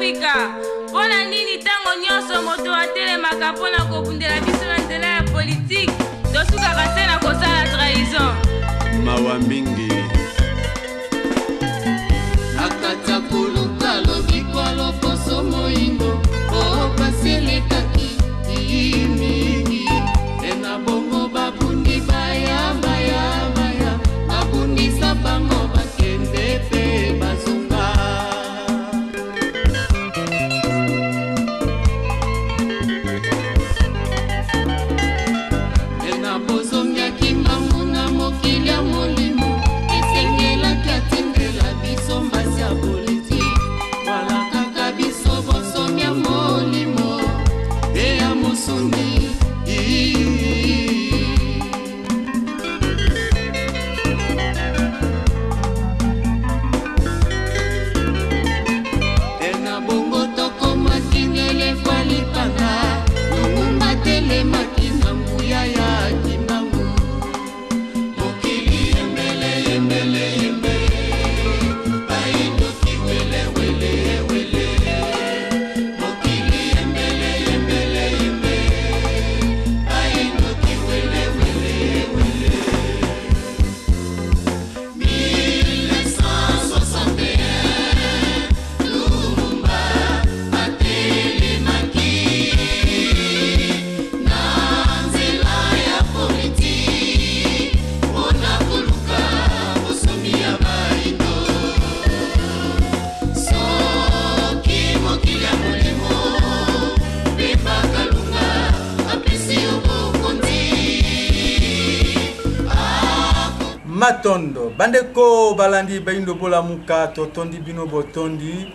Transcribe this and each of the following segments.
Afrika, mpo na nini ntango nyonso moto atelemaka mpo na kobundela biso na nzela ya politike, tosukaka se na kosala trahison? Mawa mingi. Na kati ya koluka lobiko ya loposo moindo, o pasi elekaki mingi. E na bongo babundi baya baya baya, babundisa bango bakende pe bazonga. E na bozongiaki mbangu na mokili ya molimo, esengelaki atindela biso mbasi ya politiki. Balakaka biso bonsomi ya molimo pe ya mosuni. Na bongo tokomaki ngelekwa lipanga, Lumumba telemaki na nguya ya Kimbangu. Mokili yembele yembele yembe, baindoki wele wele wele. Mokili yembele yembele yembe, baindoki wele wele wele. 1961, Lumumba atelemaki na nzela ya politiki mpona koluka bosomi ya baindo. Soki mokili ya molimo mpe bakalunga apesi yo bokonzi. Matondo bandeko balandi baindo bolamuka, totondi bino botondi.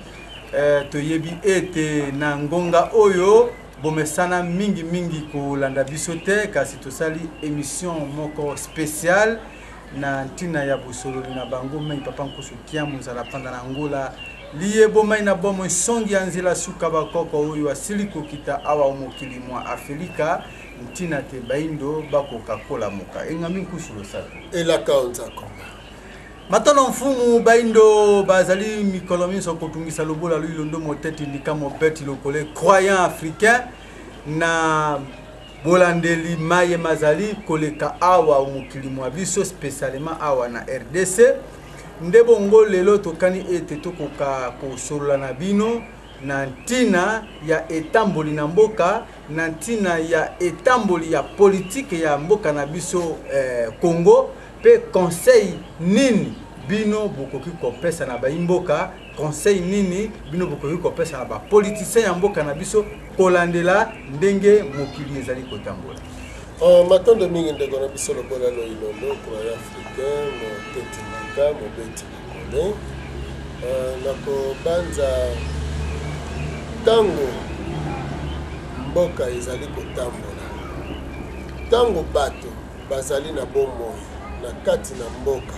Toyebi ete na ngonga oyo bomesana mingi mingi kolanda biso te, kasi tosali émission moko spéciale na ntina ya bosololi na bango mei papa Nkusu Kiamu nzala panda na Angola liye bomai na bomo nsongi ya nzela suka bakoko oyo asili kokita awa mokili mwa Afrika ntina te baindo bakoka kolamuka. Engami Nkusu losako. Elaka onzako. Matono mfumu baindo bazali mikolo minso kotungisa lobola luilondo moteti ndika mobeti lokole croyant africain na bolandeli maye mazali koleka awa mokili mwa biso spécialement awa na RDC. Nde bongo lelo tokani ete tokoka kosolola na bino na ntina ya etamboli na mboka, na ntina ya etamboli ya politike ya mboka na biso Congo, pe conseil nini bino bokoki kopesa na baimboka, conseil nini bino bokoki kopesa na ba politicien ya mboka na biso kolandela ndenge mokili ezali kotambola. Matondo mingi ndeko na biso lobola loilondo croyant africain moteti ndika mobeti likole. Nakobanza ntango mboka ezali kotambola, ntango bato bazali na bomoi na kati na mboka,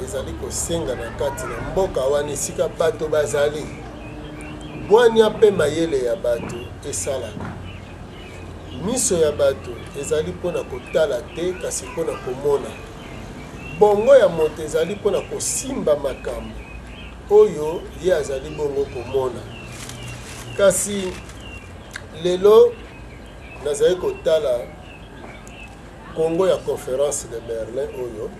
ezali kosenga na kati na mboka wana esika bato bazali, bwanya mpe mayele ya bato esalaka. Miso ya bato ezali mpona kotala te, kasi mpona komona. Bongo ya moto ezali mpona kosimba makambo oyo ye azali bongo komona. Kasi lelo nazali kotala Congo ya conférence de Berlin oyo,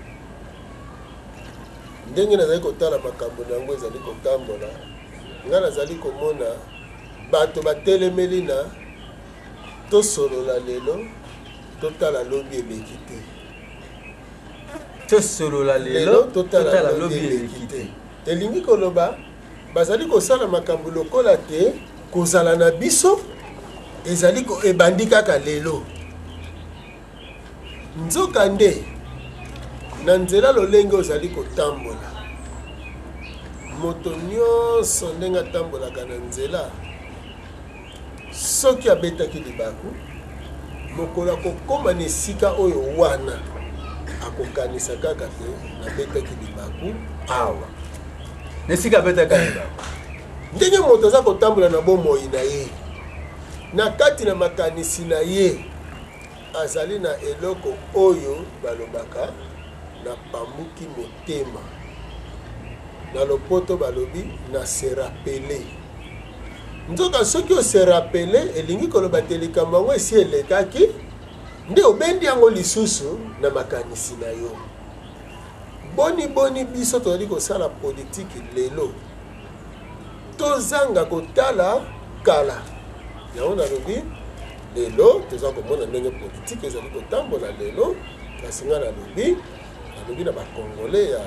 ndenge nazali kotala makambo na yango ezali kotambola, nga nazali komona bato batelemeli na tosolola lelo, totala lobi eleki te. Tosolola lelo, totala lobi eleki te. Elingi koloba bazali kosala makambo lokola te kozala na biso ezali ebandi kaka lelo. Nzoka nde na nzela lolenge ozali kotambola, moto nyonso ndenge atambolaka na nzela, soki abetaki libaku, mokolo akokoma na esika oyo wana akokanisa kaka te nabetaki libaku awa. Na esika abetaka libaku. Ndenge moto aza kotambola na bomoi na ye, na kati na makanisi na ye, azali na eloko oyo balobaka na pambuki motema. Na lopoto balobi na se rappeler. Nzoka soki ose rappeler, elingi koloba te likambo yango esi elekaki, nde obendi yango lisusu na makanisi na yo. Boni boni biso tozali kosala politiki lelo, tozanga kotala kala. Yango nalobi lelo toza komona ndenge politiki ezali kotambola lelo, kasi ngai nalobi, nalobi na ba Congolais ya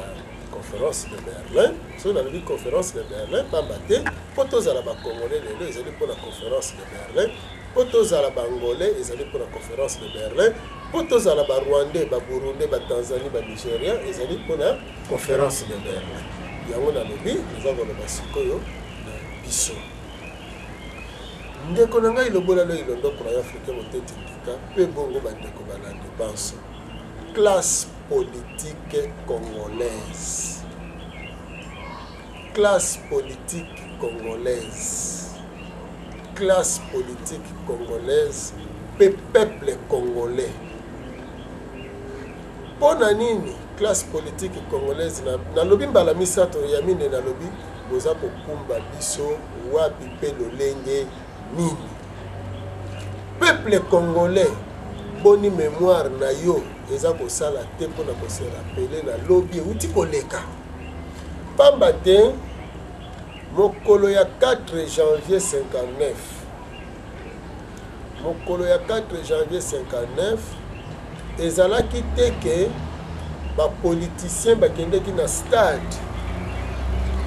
Conférence de Berlin. Soki nalobi Conférence de Berlin, pamba te mpo tozala ba Congolais lelo ezali mpo na Conférence de Berlin, mpo tozala ba Angolais ezali mpo na Conférence de Berlin, mpo tozala ba Rwandais, ba Burundais, ba Tanzanie, ba Nigériens ezali mpo na Conférence de Berlin. Yango nalobi, naza koloba sikoyo na biso. Ndeko na ngai Lobola Loyi Londo Croyant Africain Moteti Ndika mpe bongo bandeko balandi banso. Classe politique congolaise. Classe politique congolaise. Classe politique congolaise pe peuple congolais. Mpo na nini classe politique congolaise na nalobi mbala misato ya mine nalobi boza kokumba biso wapi pe lolenge nini? Peuple congolais boni memoire na yo eza kosala te mpo na ko se rappeler na lobi euti koleka? Pamba te mokolo ya 4 janvier 59, mokolo ya 4 janvier 59 ezalaki te ke ba politiciens bakendeki na stade,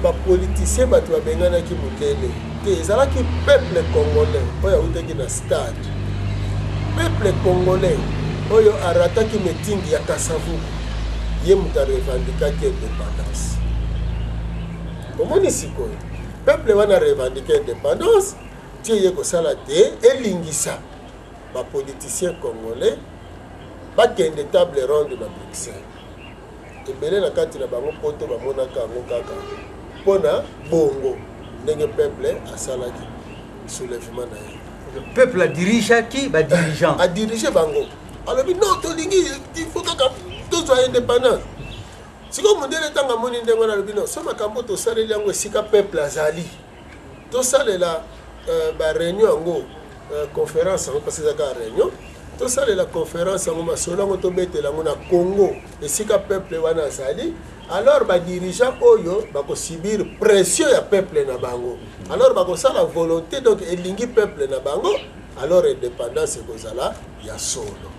ba politiciens bato babenganaki mundele te, ezalaki peuple congolais oyo awutaki na stade, peuple congolais oyo arataki meeting ya Kasavubu, ye moto arevandikaki independance. Omoni sikoyo peuple wana arevandike independance tie ye kosala te elingisa ba politiciens congolais bakende table ronde na Bruxelles. Ebele na kati na bango poto bamonaka yango kaka mpona bongo ndenge peuple asalaki soulèvement na ye. Peuple adirigeaki ba dirigeants. Adirige bango. Alobi non, tolingi il faut kaka tozwa indépendance. Sikoyo mondele ntango amoni ndenge wana alobi non, so makambo tosaleli yango esika peuple azali. Tosalela ba réunion yango, conférence yango, parce que ezalaka réunion, tosalela conférence yango, masolo yango tobetela yango na Congo esika peuple wana azali. Alors ba dirigeants oyo bakosubir pression ya peuple na bango, alors bakosala volonté, donc elingi peuple na bango, alors indépendance ekozala ya solo.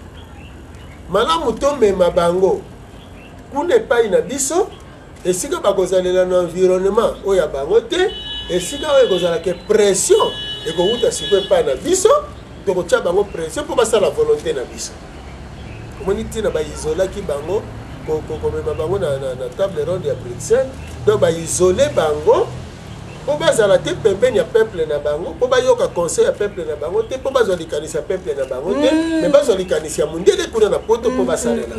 Malamu tomema bango kuna epai na biso esika bakozalela na environnement oyo ya bango te, esika oyo ekozala ke pression ekowuta sikoyo epai na biso, tokotia bango pression mpo basala volonté na biso. Omoni ntina baizolaki bango, komema bango na table ronde ya Bruxelles, donc baisole bango mpo bazala te pembeni ya peuple na bango, mpo bayoka conseil ya peuple na bango te, mpo bazwa likanisi ya peuple na bango te, mais bazwa likanisi ya mondele kuna na poto mpo basalela.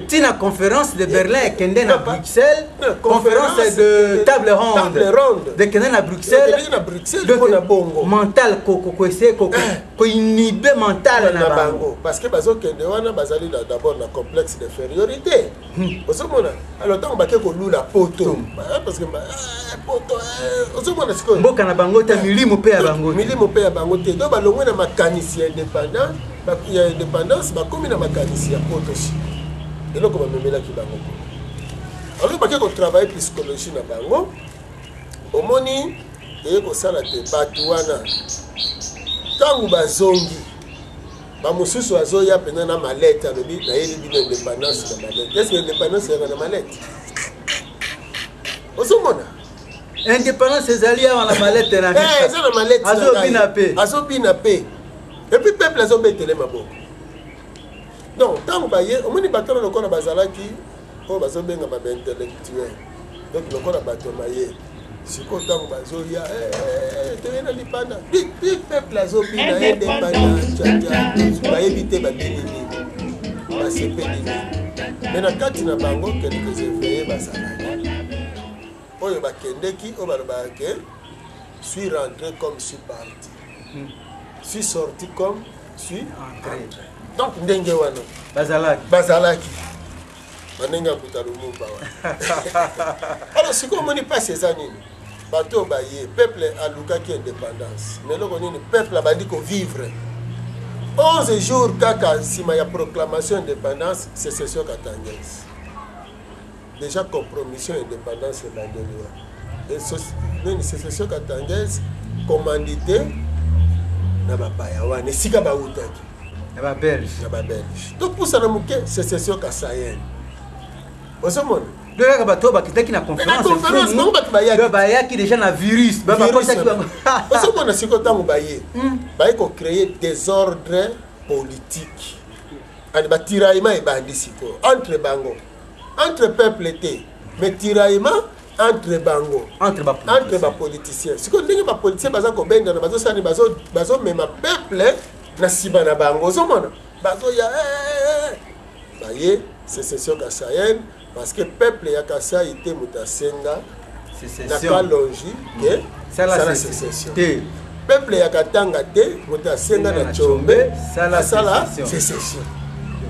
Tina conférence de Berlin ekende na Bruxelles, conférence de table ronde, table ronde ekende na Bruxelles, ekende na Bruxelles mpo na bongo mental ko essayer ko inhiber mental na bango, parce que bazokende wana bazali na d'abord na complexe d'infériorité. Ozomona, alors ntango bake kolula poto, parce que poto ozomona sikoyo mboka na bango te, milimo mpe ya bango te, milimo mpe ya bango te, donc balongwe na makanisi ya indépendance, ya indépendance, bakomi na makanisi ya poto. Si eloko bamemelaki bango kuna, alors bake kotravailler psychologie na bango. Omoni eye kosala te, bato wana ntango bazongi, bamosusu azoya mpenza na mallette, alobi nayeli bino indépendance na mallette. Est ce que indépendance eyaka na mallette? Ozomona indépendance ezali awa na mallette na eza na mallette, azobina mpe, azobina mpe, et puis peuple azobetele maboko. Donc ntango baye, omoni bato wana lokola bazalaki oyo bazobengama baintellectuel, donc lokola bato maye, sikoyo ntango bazoya, toye na lipanda, peuple azobina indépendance, bayebi te babini nini, basepeli nini, mais na kati na bango quelques éveillés bazalaki oyo bakendeki, oyo balobaka ke suis rentré comme suis parti, suis sorti comme suis entré. Donc ndenge wana bazalaki, bazalaki bandenge ya Mbuta Lumumba wana. Alors sikoyo omoni mpasi eza nini? Bato oyo baye, peuple alukaki indépendance, mais eloko nini peuple abandi kovivre? 11 jours kaka nsima ya proclamation indépendance, sécession katangaise, déjà compromission indépendance ebandeli wana. Nini sécession katangaise commandité na bapaya wana esika bawutaki. Na babelge. Na babelge. Topusana moke, sécession kasaïenne, ozomona. Donc kaka bato oyo bakitaki na conférence, bango bato bayaki, bayaki déjà na virus. Bakotaki bango. Ozomona sikoyo, ntango baye, baye kocréer désordre politique ani batiraillement ebandi sikoyo entre bango, entre peuple te, mais tiraillement entre bango. Entre entre bapoliticien. Sikoyo ndenge bapoliticien baza kobendana, bazosala nini? Bazomema peuple na nsima na bango. Ozomona bazoya, baye sécession kasaïenne, parce que peuple ya Kasai te moto asenga na Kalonji ke sala sécession te. Peuple ya Katanga te moto asenga na Tshombe asala sécession.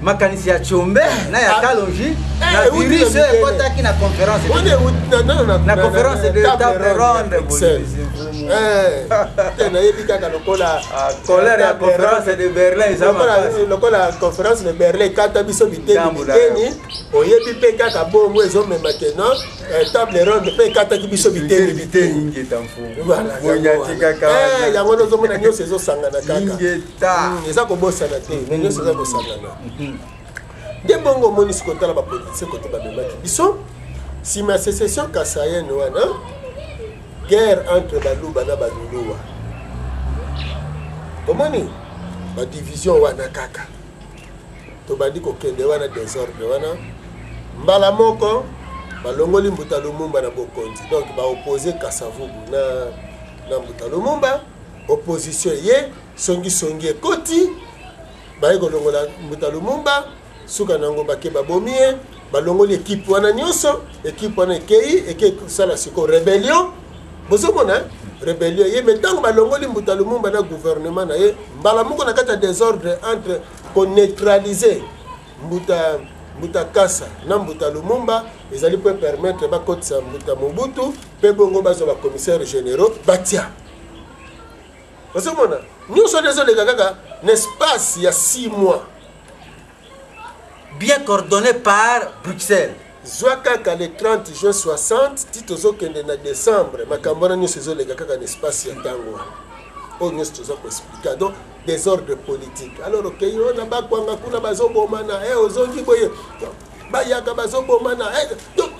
Makanisi ya Tshombe na ya Kalonji na virus oyo ekɔtaki na conférence, na conférence de table ronde. Te, nayebi kaka lokola colère ya conférence de Berlin eza makasi. Lokola conférence de Berlin ekata biso biteni biteni, oyebi mpe kaka bongo ezomema ke non, table ronde mpe ekataki biso biteni biteni. Ingeta mfumu. Voilà, bonyati kaka. Yango nozomona nyonso ezosangana kaka. Ingeta. Eza kobosana te, mais nyonso eza kosangana nde bongo. Omoni sikoyo, tala bapoliticien kote bamemaki biso nsima ya sécession kasaïenne wana, guerre entre Baluba na Baluluwa. Omoni badivision wana kaka, tobandi kokende wana désordre wana. Mbala moko balongoli Mbuta Lumumba na bokonzi, donc baoppose Kasavubu na Mbuta Lumumba. Opposition ye songisongi ekoti, baye kolongola Mbuta Lumumba. Suka na yango, bake babomi ye, balongoli ekipe wana nyonso. Ekipe wana ekei, ekei kosala sikoyo rébellion. Bozomona rébellion ye, mais ntango balongoli Mbuta Lumumba na gouvernement na ye, mbala moko na kati ya désordre entre koneutraliser Mbuta Kasa na Mbuta Lumumba, ezali mpo permettre bakotisa Mbuta Mobutu mpe bongo bazwa bacommissaire généraux batia. Ozomona nyonso wana ezoleka kaka na espace ya 6 mois. Bien coordonné par Bruxelles. Zwa kaka le 30 juin 60 ti tozokende na décembre, makambo wana nyonso ezoleka kaka na espace ya ntango wana oyo nyonso toza koexpliquer. Donc désordre politique. Alors okei oyo na Bakwanga kuna, bazobomana, ozongi boye, bayaka bazobomana. Donc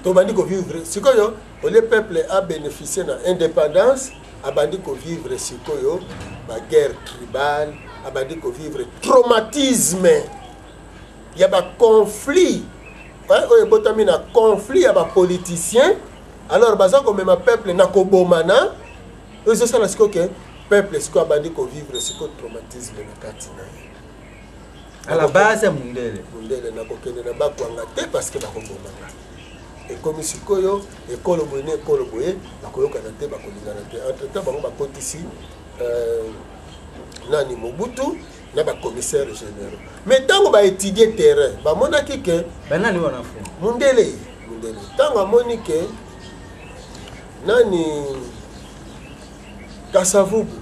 tobandi kovivre sikoyo, au lieu peuple abénéficie na indépendance, abandi kovivre sikoyo baguerre tribale, abandi kovivre traumatisme ya baconflit oyo ebotami na conflit ya bapoliticien. Alors baza komema peuple na kobomana, oyo ezosala sikoyo ke peuple sikoyo abandi kovivre sikoyo traumatisme na kati na ye. À la base ya mundele. Mundele, nakokende na Bakwanga te parce que bakobomanga. Ekomi sikoyo ekolo boye na ekolo boye bakoyokana te, bakolingana te. Entre temps bango bakotisi nani, Mobutu na bacommissaire généraux. Mais ntango baétudie terrain, bamonaki ke Banani wana fu? Mundele. Mundele ntango amoni ke nani, Kasavubu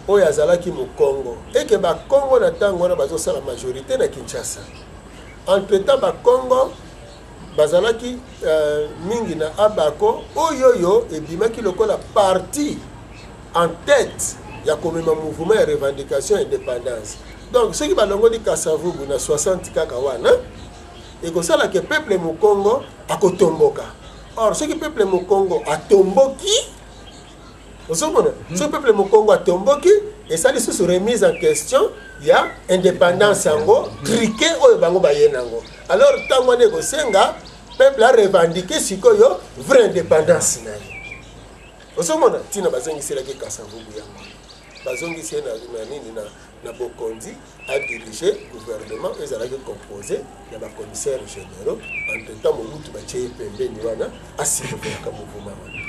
oyo azalaki mokongo, eke Bakongo na ntango wana bazosala majorité na Kinshasa. Entre temps Bakongo bazalaki mingi na Abako oyo oyo ebimaki lokola parti en tête ya komema mouvement ya revendication indépendance. Donc soki balongoli Kasavubu na 60 kaka wana, ekosala ke peuple mokongo akotomboka. Or soki peuple mokongo atomboki, ozomona, soki peuple mokongo atomboki, esali susu remise en question ya indépendance yango truqué oyo bango baye nango. Alors ntango wana ekosenga peuple arevendique sikoyo vraie indépendance na ye. Ozomona ntina bazongiselaki Kasavubu yango, bazongisi ye na nini, na bokonzi, adirige gouvernement oyo ezalaki composé ya bacommissaire généraux. Entre temps Mobutu batie ye pembeni wana, asurveillaka mouvement wana.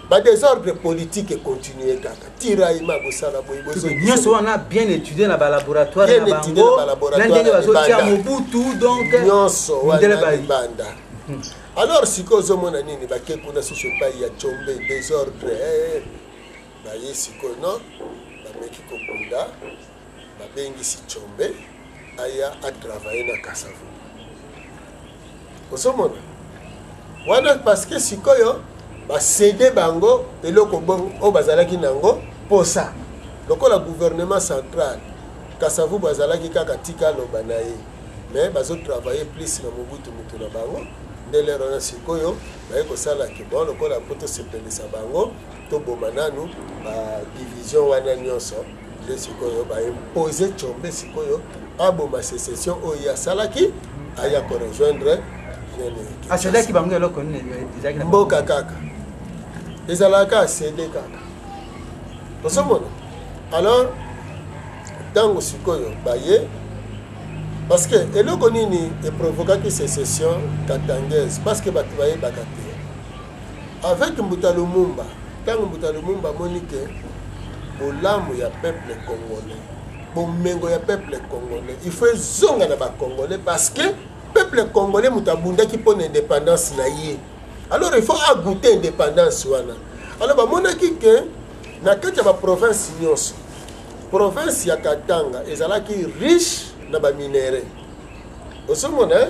Badésordre politique econtinue kaka, tiraillement, bosala boye. Nyonso wana bien étudié na balaboratoire na bango, na ndenge bazotia Mobutu. Donc nyonso wana libanda. Alors sikoyo ozomona nini? Bake kuna susu epai ya Tshombe, désordre, eh, baye sikoyo no bameki kobunda, babengisi Tshombe aya atravaille na Kasavubu. Ozomona wana, parce que sikoyo bacéder bango eloko bongo oyo bazalaki nango posa. Lokola gouvernement central, Kasavubu azalaki kaka tika aloba na ye, mais bazotravaille plus na Mobutu, mutu na bango. Nde lero wana sikoyo baye kosala ke bon, lokola mpo tosepelisa bango, toboma nanu badivision wana nyonso. Nde sikoyo baimpose Tshombe sikoyo aboma sécession oyo ye asalaki, aya korejoindre nini. Acédaki bango eloko nini ezalaki na mboka? Kaka ezalaka acéder kaka, ozomona. Alors ntango sikoyo baye, parce que eloko nini eprovokaki sécession katangaise? Parce que bato bayebaka te, avec Mbuta Lumumba, ntango Mbuta Lumumba amoni ke bolamu ya peuple congolais, bomengo ya peuple congolais, il faut ezonga na bacongolais, parce que peuple congolais moto abundaki mpo na indépendance na ye, alors il faut agoûter indépendance wana. Alors bamonaki ke na kati ya baprovince nyonso, province ya Katanga ezalaki riche na baminerais. Ozomona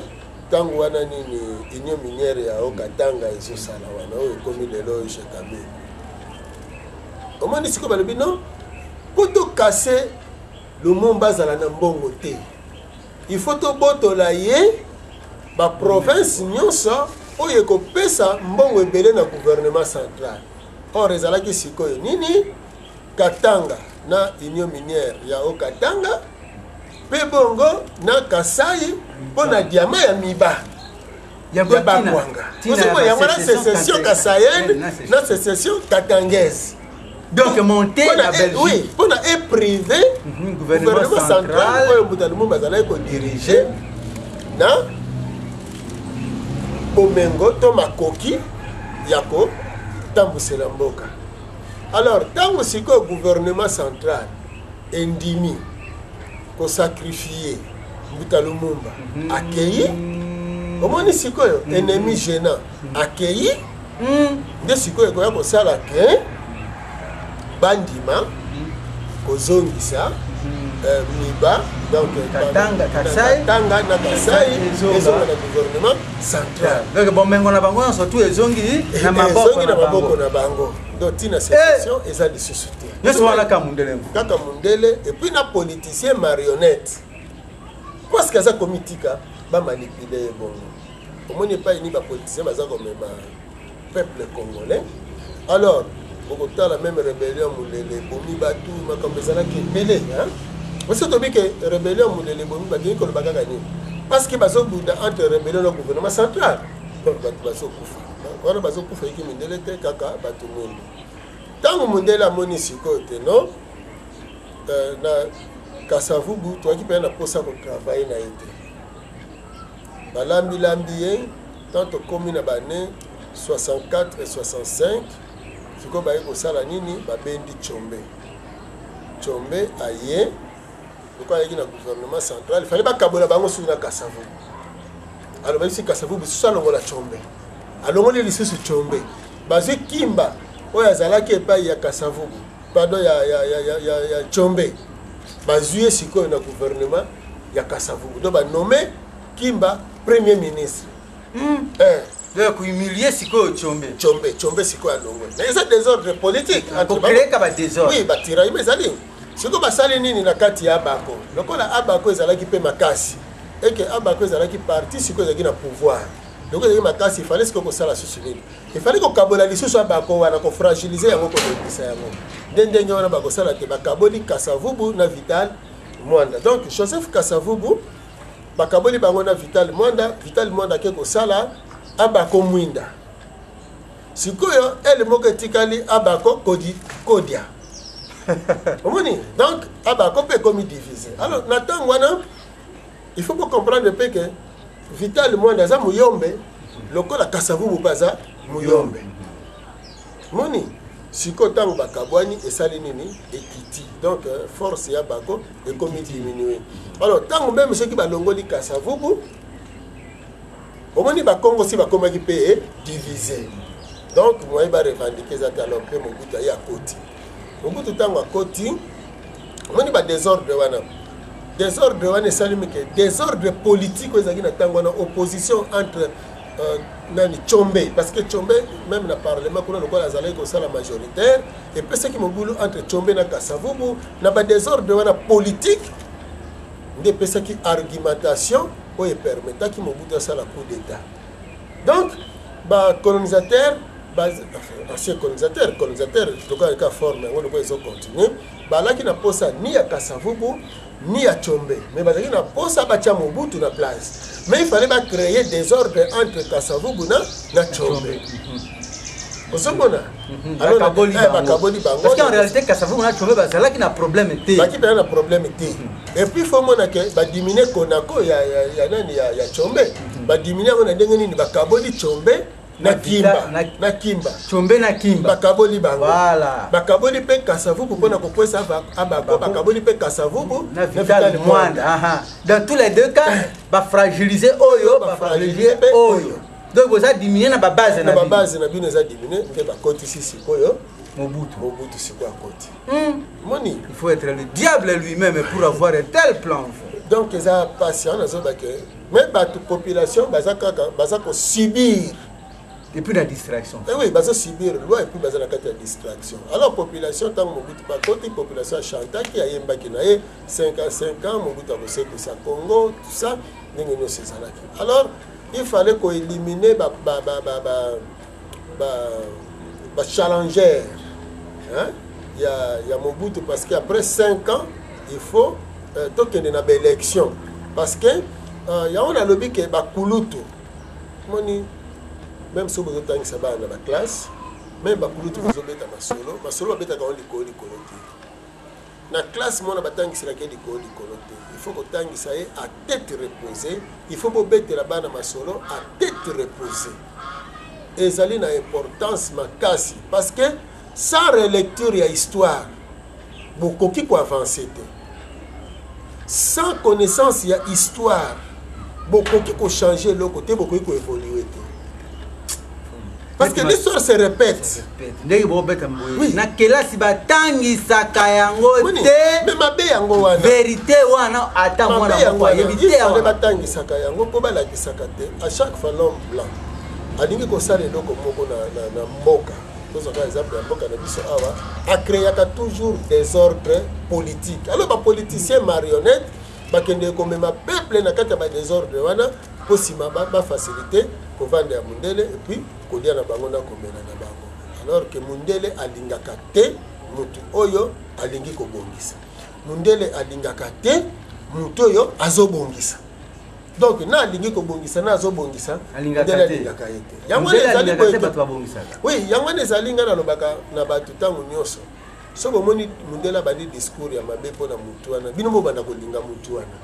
ntango wana nini, Union minière ya o Katanga ezosala wana, oyo ekomi lelo oyo Gécamines. Omoni sikoyo balobi non, mpo tokase Lumumba azala na mbongo te, il faut tobotola ye baprovince nyonso oyo ekopesa mbongo ebele na gouvernement central. Or ezalaki sikoyo nini? Katanga na Union minière ya o Katanga, mpe bongo na Kasai mpo na diamant ya Miba, ya Bakwanga. Ozomona yango na sécession kasaïenne na sécession katangaise. Donc monté na Belgique. Oui, mpona eprivé gouvernement central oyo Mbuta Lumumba azalaki kodirige na bomengo to makoki ya kotambwisela mboka. Alors ntango sikoyo gouvernement central endimi kosacrifier Mbuta Lumumba, akei, omoni sikoyo ennemi gênant akei. Nde sikoyo ekoya kosala ke bandima kozongisa Miba, donc Katanga, Kasai. Katanga na Kasai ezonga na gouvernement central. Donc bomengo na bango nyonso tu ezongi na maboko ezongi na na maboko bango. Na bango. Donc ntina sécession eza lisusu te. Nyonso wana kaka mundele. Kaka mundele, et puis na politicien marionnette, parce que aza komitika bamanipule ye bongo. Omoni epai nini bapoliticien baza komema peuple congolais? Alors bokotala même rébellion Mulele ebomi bato, makambo ezalaki ebele. Osi tobi ke rébellion Mulele ebomi bato, yei koloba kaka nini? Parce que bazobunda entre rébellion na gouvernement central. Donc bato bazokufa wana, bazokufa eki mindele te, kaka bato mwindu. Ntango mondele amoni sikoyo te non, na Kasavubu toyaki mpenza na mposa kotravaille na ye te, balambilambi ye. Tant tokomi na bane 64 et 65, sikoyo baye kosala nini? Babendi Tshombe. Tshombe aye, lokola ayaki na gouvernement central, fallait bakabola bango suki na Kasavubu. Alors bayebisi Kasavubu susu alongola Tshombe, alongoli lisusu Tshombe, bazwi Kimba oyo azalaki epai ya Kasavubu, pardon, ya Tshombe, bazwi ye sikoyo na gouvernement ya Kasavubu. Donc banome Kimba premier ministre. Donc kohumilie sikoyo Tshombe. Tshombe sikoyo alongwe, mais eza désordre politique. Kokreka badésordre. Oui, batiraillement ezali. Sikoyo basali nini na kati ya Abako? Lokola Abako ezalaki mpe makasi, eke Abako ezalaki parti sikoyo ezalaki na pouvoir, lokola ezalaki makasi, ifale sikoyo kosala susu nini? Ifale kokabola lisusu Abako wana, kofragiliser yango, kolembisa yango. Nde ndenge wana bakosala te, bakaboli Kasavubu na Vital Mwanda. Donc Joseph Kasavubu, bakaboli bango na Vital Mwanda. Vital Mwanda ake kosala Abako Mwinda. Sikoyo ele moko etikali, Abako Kodi, Kodia. Omoni, donc Abako mpe ekomi divisé. Alors na ntango wana, il faut comprendre mpe ke Vital Mwanda aza muyombe lokola Kasavubu mpe aza muyombe. Moni sikoyo ntango bakabwani, esali nini? Ekiti. Donc force ya Bako ekomi diminue. Alors ntango meme soki balongoli Kasavubu, Omoni, Bakongo si bakomaki mpe divise, donc moyen barevendiquer eza te. Alors mpe Mobutu aye, akoti. Mobutu ntango akoti, omoni badésordre wana. Désordre wana esalemi ke désordre politique oyo ezalaki na ntango wana, opposition entre nani, Tshombe, parce que Tshombe même na parlement kuna, lokola azalaki kosala majoritaire, epesaki mobulu entre Tshombe na Kasavubu. Na badésordre wana politique nde epesaki argumentation oyo epermetaki Mobutu asala coup d'état. Donc bacolonisateur, ancien colonisateur, colonisateur, lokola ka forme yango lokola ezocontinue, balaki na posa ni ya Kasavubu ni ya Tshombe, mais bazalaki na posa batia Mobutu na place. Mais il fallait bacréer désordre entre Kasavubu na Tshombe. Ozomona? Bakaboli. Bakaboli bango. Parce qu'en réalité, Kasavubu na Tshombe bazalaki na problème te. Baki mpenza na problème te. Et puis faut mona ke badiminuer Konako ya nani, ya Tshombe. Badiminuer yango na ndenge nini? Bakaboli Tshombe na Kimba, na Kimba. Tshombe na Kimba. Bakaboli bango. Voilà. Bakaboli mpe Kasavubu mpona kokwesa Abako. Bakaboli mpe Kasavubu na Vital Mwanda. Dans tous les deux cas, bafragiliser oyo, bafragiliser oyo. Donc boza diminuer na babase. Na babase na bino eza diminué. Nde bakotisi sikoyo Mobutu. Mobutu sikoyo akoti. Moni. Il faut être le diable lui-même pour avoir un tel plan. Donc eza pasi wana. Nazobake mais bato, population baza kaka, baza kosubir. Et puis la distraction. Eh oui, baza subir loi et puis baza na kati ya distraction. Alors population, ntango Mobutu bakoti, population achantaki, ayembaki na ye 5 ans, 5 ans, Mobutu akosekisa Congo, tout ça, ndenge nyonso ezalaki. Alors il fallait koéliminer ba, ba, ba, ba, ba, ba, ba challenger, hein, ya Mobutu, parce que après 5 ans il faut tokende na baélection. Parce que yango nalobi ke bakulutu, moni, même soki bozotangisa bana na baklasse, même bakulutu bozobeta masolo, masolo babetaka yango likolo likolo te. Na classe, mwana batangiselaki ye likolo likolo te. Il faut kotangisa ye à tête reposée. Il faut bobetela bana masolo à tête reposée. Ezali na importance makasi, parce que sans relecture ya histoire, bokoki koavancer te. Sans connaissance ya histoire, bokoki kochanger eloko te, bokoki koévoluer te, parce que l'histoire se répète. Ndenge bobeta boye, na kelasi batangisaka yango te. Mais mabe yango wana. Vérité wana, ata mwana moko ayebi te. Batangisaka yango mpo balakisaka te. À chaque fois l'homme blanc alingi kosala eloko moko na mboka, tozwaka exemple ya mboka na biso awa, acréaka toujours désordre politique. Alors bapoliticien marionnette bakendeke komema peuple na kati ya badésordre wana, mpo nsima bafacilité kovanda ya mondele et puis kolia na bango na komela na bango. Alors que mondele alingaka te motu oyo alingi kobongisa. Mondele alingaka te motu oyo azobongisa. Donc na alingi kobongisa, na azobongisa, mondele alingaka ye te. Yango wana ezali boye. Oui, yango wana ezali. Ngai nalobaka na bato ntango nyonso, so bomoni mondele abandi discours ya mabe mpo na motu wana, bino bobanda kolinga motu wana.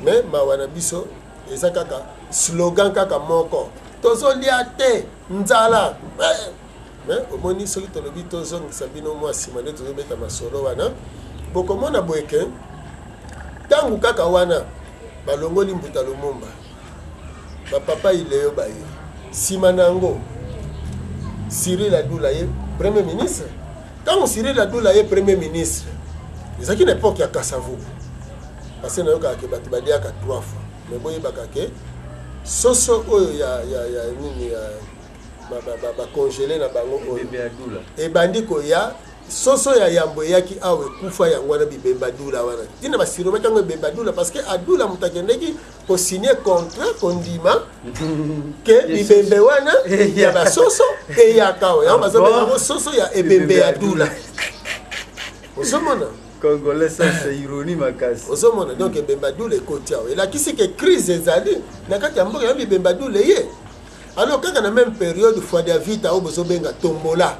Mais mawa na biso eza kaka slogan kaka moko: tozolia te, nzala. Mais omoni, soki tolobi tozongisa bino mwa nsima, nde tozobeta masolo wana, bokomona boye ke ntango kaka wana balongoli Mbuta Lumumba, bapapa Ileyo baye nsima na yango, Cyril Adoula ye premier ministre. Ntango Cyril Adoula ye premier ministre, ezalaki na époque ya Kasavubu, parce nayokaka ke bato baliaka trois fois. Mais boyebaka ke soso oyo ya nini, ya bacongeler na bango oyo ebandi koya, soso ya yambo eyaki awa, ekufa. Yango wana bibemba Dula wana, ntina basiromaki yango ebemba Dula, parce que Adula moto akendeki kosigner contrat, kondima ke bibembe wana ya basoso eyaka awa. Yango bazobenga yango soso ya ebembe ya Dula. Ozomona? Congolais, ça c'est ironie makasi. Ozomona? Donc ebemba Dula ekoti awa, elakisi ke crise ezali na kati ya mboka. Yango bibemba Dula eye. Alors kaka na même période, Fwadia Vita oyo bozobenga tombola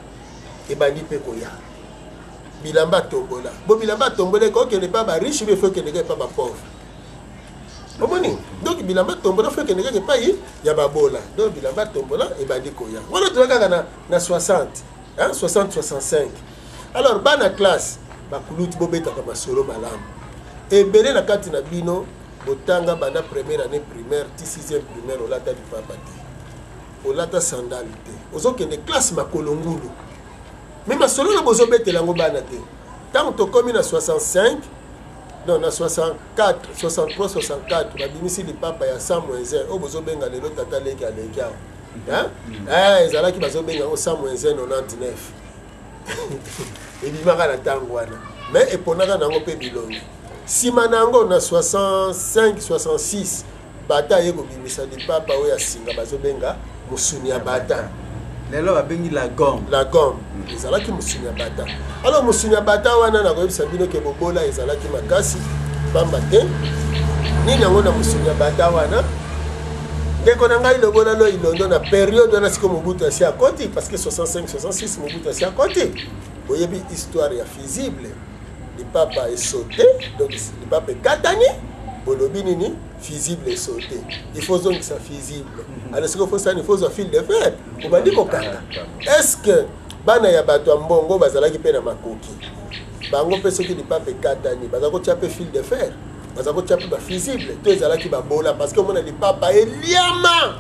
ebandi mpe koya. Bilamba tombola bo, bilamba tombola ekokende epa bariche, mpe faut ekende kaka epa bapauvre. Omoni? Donc bilamba tombola faut ekende kaka epai ya babola. Donc bilamba tombola ebandi koya wana, toza kaka na 60, hein, 60, 65. Alors bana classe, bakuluti, bobetaka masolo malamu. Ebele na kati na bino Botanga banda première année primaire ti sixième primaire, olata lipapa te, olata sandale te, ozokende classe makolo ngulu. Mais masolo na bozobetela yango bana te. Ntango tokomi na 65, non, na 64, 63, 64, babimisi lipapa ya 100 moins 1 oyo bozobenga lelo tata leki aleki awa. Eh, ezalaki bazobenga yango 100 moins 1 99. Ebimaka na ntango wana, mais eponaka na yango mpe bilongi. Nsima na yango, na 65, 66, bata aye kobimisa lipapa oyo ya singa bazobenga mosuni ya bata. Lelo babengi la gomme. La gomme ezalaki mosuni ya bata. Alors mosuni ya bata wana, nakoyebisa bino ke bobola ezalaki makasi, pamba te nini yango na mosuni ya bata wana. Ndeko na ngai Lobola Lo Ilondo, na période wana sikoyo Mobutu asi akoti, parce que 65, 66 Mobutu asi akoti. Boyebi histoire ya fusible, lipapa esaute, donc lipapa ekatani. Bolobi nini? Fusible esaute, il faut ozongisa fusible. Alors sikoyo fosani, faut ozwa fil de fer, obandi kokanga. Est ce que bana ya bato ya mbongo bazalaki mpe na makoki? Bango mpe soki lipapa ekatani, baza kotia mpe fil de fer, baza kotia mpe bafusible to ezalaki babola? Parce que omona lipapa eliama,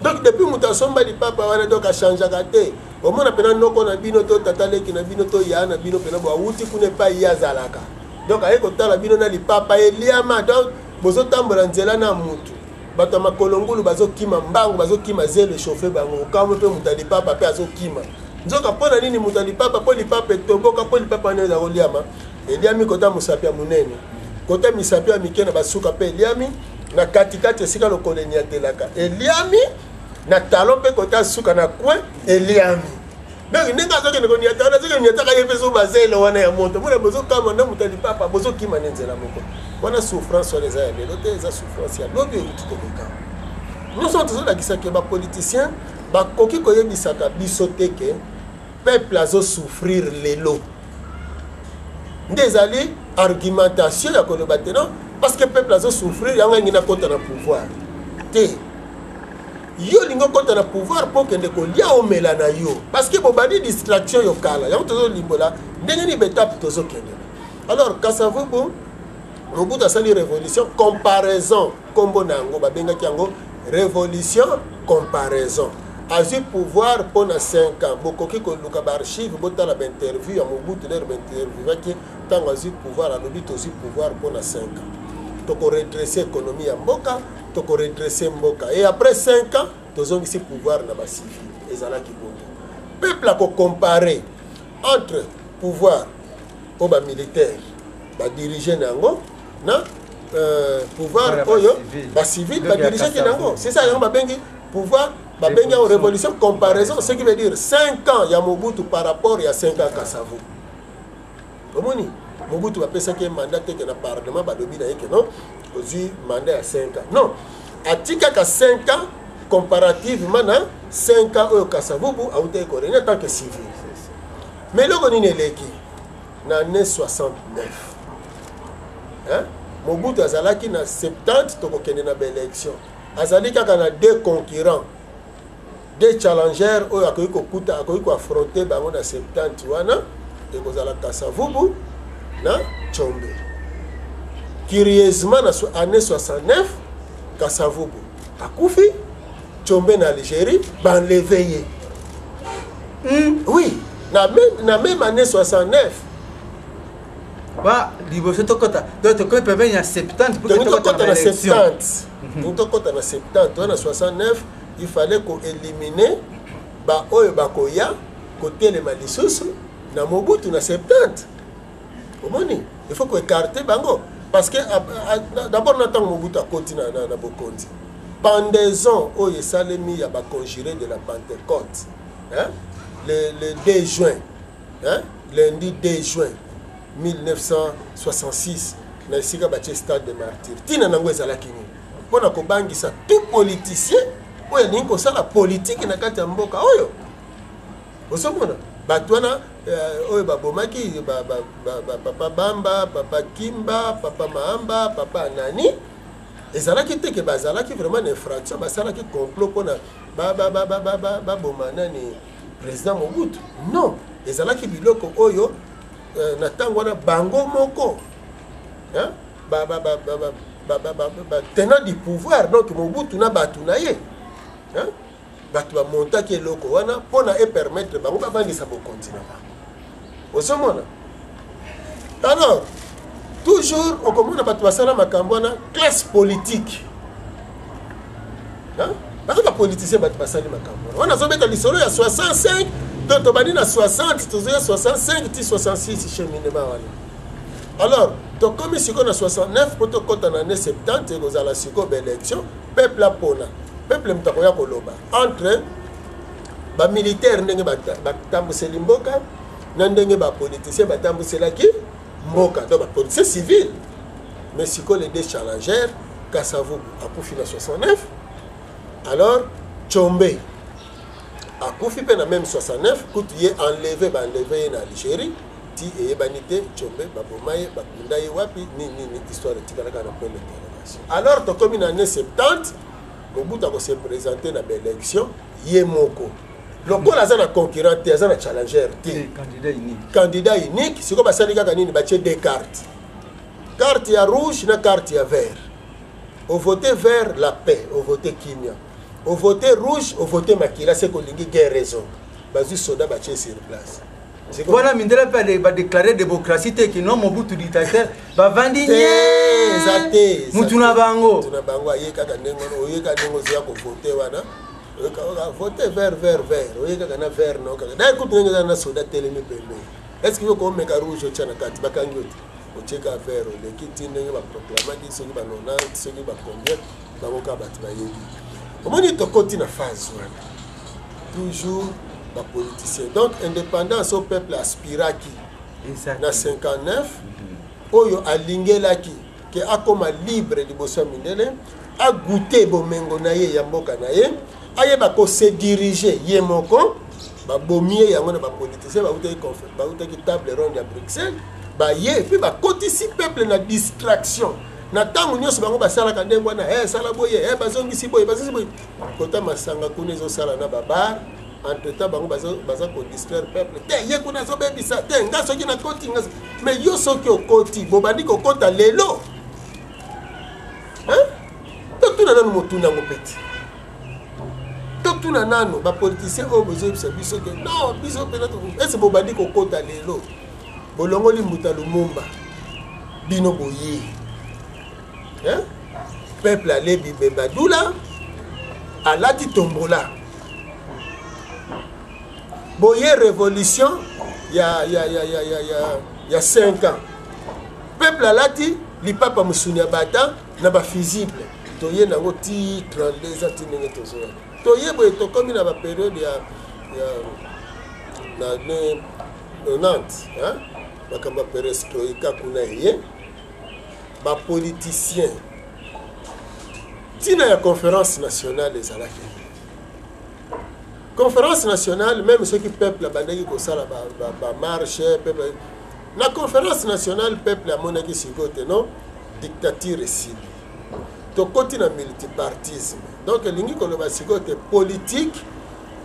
donc depuis moto asomba lipapa wana, donc achangeaka te. Omona mpena noko na bino to tata leki na bino to ya na bino mpena bo awuti kuna epai ye azalaka, donc aye kotala bino na lipapa eliama. Donc bozotambola nzela na mutu, bato ya makolo ngulu bazokima mbangu, bazokima zelo echauffe bango. Okamwe mpe moto ya lipapa mpe azokima. Nzoka mpo na nini moto ya lipapa? Mpo lipapa etoboka, mpo lipapa wana eza koliama, eliami kota mosapi ya monene, kota misapi ya mike na basuka mpe eliami na katikati esika lokolo eniatelaka, eliami na talon mpe kota suka na coin eliami. Donc ndenge azokende koniata wana, azokende koniataka ye mpe so bazelo wana ya moto mona bozokama na moto ya lipapa, bozokima na nzela moko wana. Souffrance wana eza ya lelo te, eza souffrance ya lobi euti koleka. Nyonso tozolakisa ke bapoliticien bakoki koyebisaka biso te ke peuple azosouffrir lelo. Nde ezali argumentation ya koloba te non, parce que peuple azosouffrir, yango alingi nakota na pouvoir te. Yo olingi okɔta na pouvoir mpo okende kolia, omela na yo, parce que bobandi distraction yo kala. Yango tozolimbola ndenge nini baétape tozokende. Alors Kasavubu, Mobutu asali révolution comparaison, nkombo na yango babengaki yango révolution comparaison. Azwi pouvoir mpo na 5 ans. Bokoki koluka baarchive, botala bainterview ya Mobutu lere bainterviewaki ntango azwi pouvoir. Alobi: tozwi pouvoir mpo na 5 ans, tokoredresse économie ya mboka, tokoredresse mboka, et après 5 ans tozongisi pouvoir na bacivil. Ezalaki bongo, peuple akocompare entre pouvoir oyo bamilitaire badirige na yango na pouvoir oyo bacivil badirigeki na yango. C'est ça, yango babengi pouvoir, babengi yango révolution comparaison, ce qui veut dire 5 ans ya Mobutu par rapport ya 5 ans Kasavu. Omoni, Mobutu bapesaki ye mandat teke na parlement, balobi na ye ke non, ozwi mandat ya 5 ans. Non, atikaka 5 ans comparativement na 5 ans oyo Kasavubu autaki korégner tant que civil. Mais eloko nini eleki na année 69, hein? Mobutu azalaki na 70, tokokende na baélection, azali kaka na deux concurrents, deux challengers oyo akoki kokuta, akoki koaffronte bango na 70 wana, ekozala Kasavubu na Tshombe. Curieusement, na année 69 Kasavubu akufi, Tshombe na Algérie baenleve ye. Oui, na même année 69. Ba liboso tokota, donc tokomi pembeni ya 70 pour que tongi tokota tokɔta na na élection. 70, tongi tokɔta na 70 wana, 69, il fallait koéliminer baoyo bakoya kotelema lisusu na Mobutu na 70. Omoni, il faut koécarte bango, parce que d'abord na ntango Mobutu akoti na bokonzi, pendaison oyo esalemi ya baconjuré de la Pentecôte, hein? Le 2 juin, hein? Lundi 2 juin 1966, na esika batie stade de Martyr, ntina nango ezalaki nini? Mpona kobangisa tout politicien oyo alingi kosala politike na kati ya mboka oyo. Ozomona bato wana oyo babomaki papa Bamba, papa Kimba, papa Mahamba, papa Anani, ezalaki te ke bazalaki vraiment na infraction, basalaki complot mpona baboma nani, président Mobutu. Non, ezalaki biloko oyo na ntango wana bango moko, hein, Batenant du pouvoir, donc Mobutu na bato na ye, hein? Bato bamontaki eloko wana mpona epermettre bango bavandisa bokonzi na bango. Ozomona, alors toujours okomona bato basala makambo wana, classe politique, hein? Baza bapoliticien, bato basali makambo wana. Wana azobeta lisolo ya 65, donc tobandi na 60, tozoya 65 ti 66, cheminement wana. Alors tokomi sikoyo na 69 mpo tokɔta na année 70, ekozala sikoyo baélection, peuple apona, peuple moto akoya koloba entre bamilitaire ndenge batambuseli mboka na ndenge bapoliticien batambuselaki mboka, donc bapoliticien civil. Mais sikoyo les deux challengers, Kasavubu akufi na 69, alors Tshombe akufi mpe na même 69. Kutu ye enlevé, baenlevé ye na Algérie, ti eyebani te Tshombe baboma ye, bakunda ye wapi, nini nini, histoire etikalaka na point d'interrogation. Alors tokomi na année 70, Mobutu akose présenter na baélection ye moko, lokola aza na concurrent te, aza na challenger te. Candidat unique. Candidat unique. Sikoyo basali kaka nini? Batie deux cartes, carte ya rouge na carte ya vert. Ovote vert, la paix, ovote kimia; ovote rouge, ovote makila, se kolingi guerre. Raison, bazwi soda, batie sur place. Wana mindele mpe badéclare démocratie te, kino Mobutu dictateur bavandi. Te, eza te. Mutu na bango. Mutu na bango aye kaka ndenge wana. Oye kaka ndenge ozoya kovote wana, vote vert, vert, vert, oye kaka na vert no kaka. D'ailleurs kutu ndenge eza na soda telemi pembeni, est ce que yo komeka rouge otya na kati, bakangi yo te. Otieka vert, oleki ti ndenge baproclamaki, soki ba 90, soki bacombien, bango kaka bato bayebi. Omoni, tokoti na phase wana, toujours bapoliticien. Donc indépendance au peuple aspiraki na 59, oyo alingelaki ke akóma libre liboso ya mindele, agoûter bomengo na ye ya mboka na ye, ayeba kose diriger ye moko, babomi ye yango na bapoliticien. Bautaki table ronde ya Bruxelles, baye mpe bakotisi peuple na distraction. Na ntango nyonso bango basalaka ndenge wana, sala boye, bazongisi boye, bazongisi boye, kota masanga kuna ezosala na babar. Entre temps bango baza kodistraire peuple te, ye kuna azobebisa te, nga soki nakoti, nga. Mais yo soki okoti, bobandi kokota lelo, totuna nanu motuna yango peti, totuna nanu bapoliticien oyo bozoyebisa biso ke non, biso mpena ese bobandi kokota lelo. Bolongoli mbuta Lumumba, bino boye, peuple alebi bebadula, alati tombola boye, révolution ya 5 ans, peuple alati lipapa, mosuni ya bata na bafusible. Toye nango ti 32 ans, ti ndenge tozoya, toye boye, tokomi na bapériode ya na ne 90, hein? Makambo ya perestroïka kuna eye, bapoliticien, ntina ya conférence nationale ezalaki conférence nationale. Même soki peuple abandaki kosala bamarche, peuple na conférence nationale, peuple amonaki sikoyo te non, dictature esili, tokoti na multipartisme. Donc elingi koloba sikoyo te politique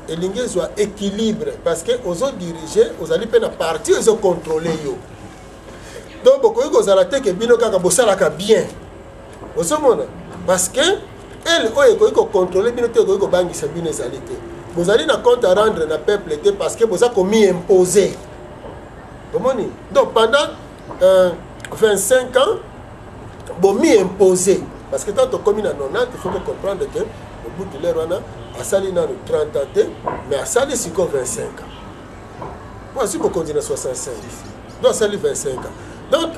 elingi ezwa équilibre, parce que ozodirige, ozali mpe na parti oyo ezocontrôle yo. Donc bokoki kozala te ke bino kaka bosalaka bien. Ozomona, parce que ele oyo ekoki kocontrôle bino te, ekoki kobangisa bino ezali te. Bozali na compte à rendre na peuple te, parce que boza komi imposer. Omoni, donc pendant 25 ans bomi imposer, parce que tant tokomi na 90, il faut comprendre que Mobutu lere wana asali nano 30 ans te, mais asali sikoyo 25 ans po azwi bokonzi na 65, donc asali 25 ans. Donc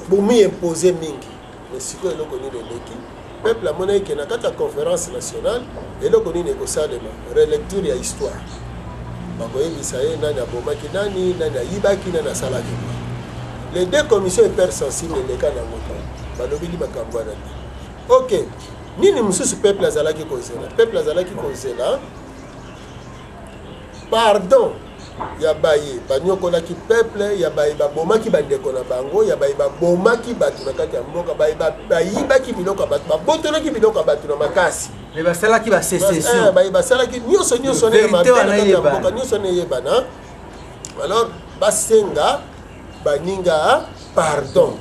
bomi imposer mingi. Mais sikoyo eloko nini eleki? Peuple amonaki ke na kati ya conférence nationale, eloko nini ekosalema? Relecture ya histoire. Bakoyebisa ye nani abomaki nani, nani ayibaki, nani asalaki. Les deux commissions hypersensible eleka nango te, balobeli makambo wana te. Ok, nini mosusu peuple azalaki kozela? Peuple azalaki kozela pardon ya baye banyokolaki peuple, ya baye babomaki bandeko na bango, ya baye babomaki bato na kati ya mboka, baye bayibaki biloko ya bato, babotolaki biloko ya bato na makasi. Me basalaki basécession. Baye basalaki nyonso nyonso wana ya mabe na kati ya mboka, nyonso wana eyebana. Alors basenga baninga pardon.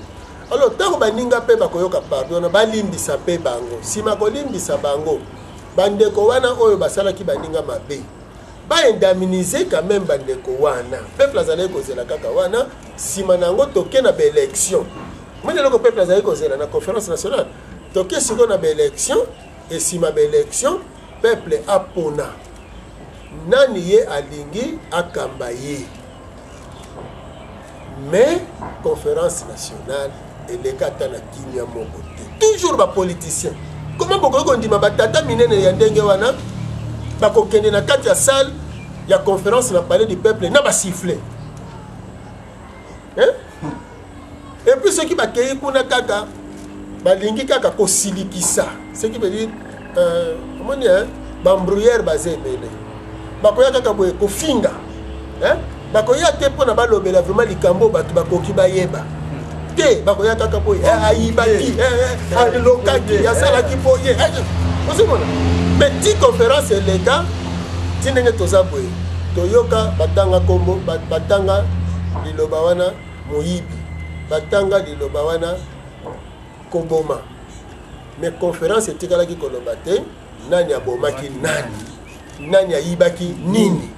Alors ntango baninga mpe bakoyoka pardon wana, balimbisa mpe bango. Nsima kolimbisa bango, bandeko wana oyo basalaki baninga mabe, baindemniser quand même bandeko wana. Peuple azalaki kozela kaka wana. Nsima na yango toke na baélection. Moni eloko peuple azalaki kozela na conférence nationale, toke sikoyo na baélection. Esima baélection, peuple apona nani ye alingi akamba ye. Mais conférence nationale eleka ata na kimia moko te. Toujours bapoliticien. Comment bokoki kondima batata minene ya ndenge wana bakokende na kati ya salle ya conférence na Palais du Peuple na basifflet, hein? Et puis soki bakei kuna kaka balingi kaka kosilikisa, ce qui veut dire omoni, hein, baembrouilleurs baza ebele. Bakoya kaka boye kofinga, hein? Bakoya te mpona balobela vraiment likambo bato bakoki bayeba te. Bakoya kaka boye, ayibaki, alokaki, asalaki boye, ozomona. Mais ti conférence eleka, ti ndenge toza boye, toyoka batanga nkombo, batanga liloba wana moyibi, batanga liloba wana koboma, mais conférence etikalaki koloba te nani abomaki nani, nani ayibaki nini.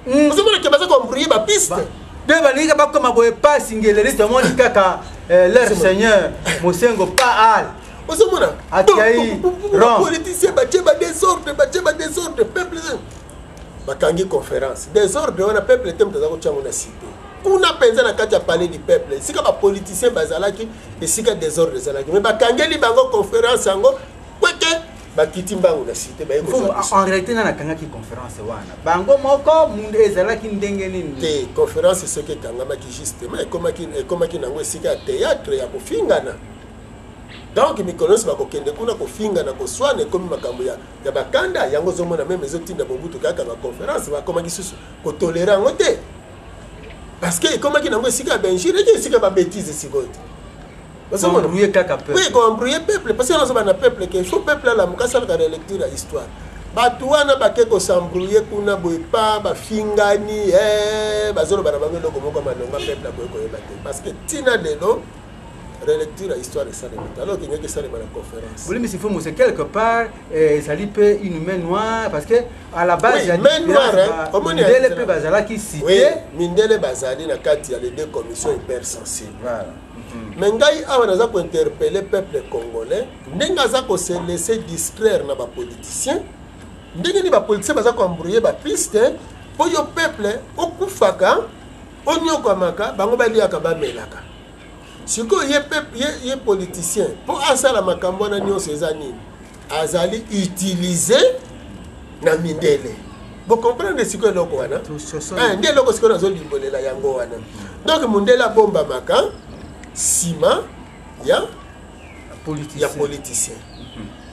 Ozomona ke baza koembrouiller bapiste. Nde balingi bakoma boye pasi ngeleli. Tomoni kaka leur seigneur Mosengo pa al Ozomona. Atiai. Politicien batie badésordre, batie badésordre. Peuple bakangi conférence, désordre wana peuple te moto aza kotia yango na cité kuna mpenza na kati ya Palais du Peuple, esika bapoliticien bazalaki, esika désordre ezalaki. Mais bakangeli bango conférence yango kweke, bakiti mbangu na cité, baye kozwa biso. En réalité, nani akangaki conférence wana? Bango moko mundu ezalaki ndenge nini? Te, conférence soki ekangamaki, justement ekomaki nango esika ya théâtre ya kofingana. Donc mikolo nyonso bakokende kuna kofingana, koswana, ekomi makambo ya bakanda. Yango ozomona même ezotinda Mobutu kaka baconférence bakomaki susu kotolérer yango te, parce que ekomaki nango esika ya bainjures, eke esika ya babêtises. Sikoyo te. Ozomona. Embrouiller kaka peuple. Oui, koembrouiller peuple, parce que nazoba na peuple ke faut peuple alamuka, asalaka relecture ya histoire. Bato wana bake kos'embrouiller kuna boye, pa bafingani, bazoloba na bango eloko moko malonga peuple akoki koyeba te, parce que ntina lelo relecture ya histoire esalema te, alors kengeki esalema na conférence. Bolimbisi Mfumu, c'est quelque part ezali mpe une main noire, parce que à la base Oui, ya main noire, hein. Omoni mindele mpe bazalaki cité. Oui, mindele bazali na kati ya les deux commissions hypersensibles. Voilà. Mais ngai awa naza kointerpeller peuple congolais ndenge aza kose laisser distraire na bapoliticien, ndenge nini bapoliticien baza koembrouiller bapiste mpo yo peuple okufaka, onyokwamaka, bango baliaka, bamelaka. Sikoyo ye, ye politicien, mpo asala makambo wana nyonso eza nini? Azali utilisé na mindele. Bocomprendre sikoyo eloko wana? Nde eloko sikoyo nazolimbolela yango wana. Donc mondele abombamaka nsima ya politicien,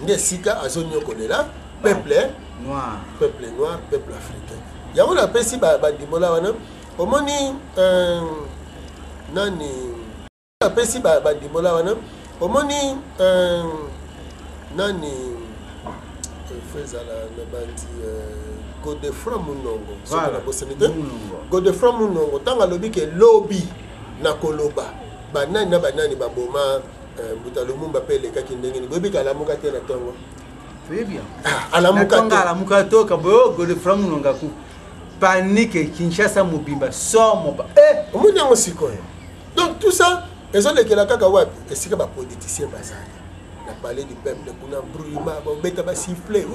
nde esika azonyokolela peuple noir. Peuple noir, peuple africain. Yango napesi bandimbola wana. Omoni nani apesi bandimbola wana? Omoni nani fo ezala na bandi Godefroi Munongo, soki nabosani te. Godefroi Munongo, ntango alobi ke lobi na koloba banani na banani baboma Mbuta Lumumba mpe elekaki ndenge nini, boyebi ke alamuka te na ntongo. Toyebi. Alamuka te. Alamuka toka boyo Godefroi Munongo aku panique Kinshasa mobimba, somo eh! Omoni yango sikoyo. Donc tout ça ezolekela kaka wapi? Esika bapoliticien bazali na Palais du Peuple kuna, bruma, babeta basifflet.